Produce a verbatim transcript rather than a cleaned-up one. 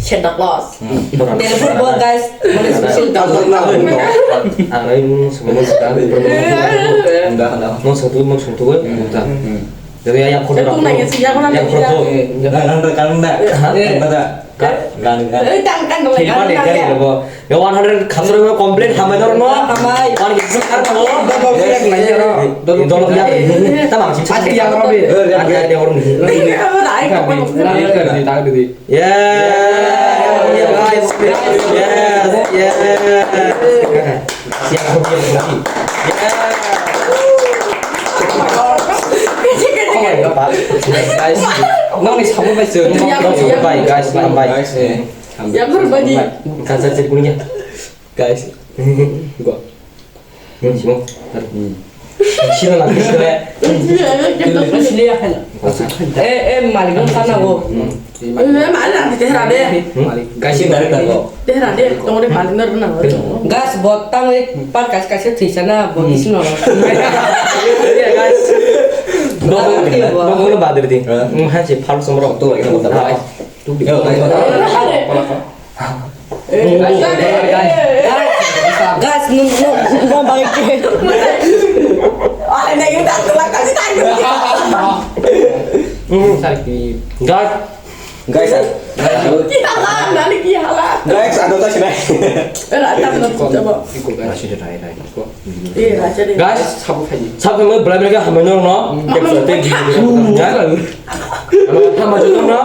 Santa Claus. Therefore, bo guys, mane special. Ang rai mung sung mung sung. Mung sung tu mung sung tu. Jadi yang kau dah. Yang kau dah. Kan kan dah. Kan kan dah. Kan kan. Eh, kan kan dah. Terima kasih, kan kan. Yo, one hundred khamsoro complete hamai dor no. Hamai. One kg kar ko. Dol ya. Tamam sih. Ati ya, Robi. Ati ya, Robi. Ini apa dah? Ini kan di, tak di. Yeah. Yes, yes. Siap, Robi, Robi. Yeah. Guys, no ni sabu bai sir. Guys, bye. Guys, eh. Yang berbagi. Kan saya cek punya. Guys. Gua. Hmm, simo. Hmm. Sila lagi sila. Eh, eh, malik dong sana go. Eh, malik nanti tehra deh. Guys, dari tadi. Tehra deh, tong deh malik nanti na. Gas botang eh, par kas kas thisana bot isno. Iya, guys. Dong dong dong badir di. Hmm, haji pal somro. Tuh lagi botang. Gas, nung, nung, nung balik ke. Guys. Guys, ah. Kita lah, nani ki hala. Guys, ada tas ini. Era tak nak coba. Guys, sabu belai belai hamai no no. Hamai no.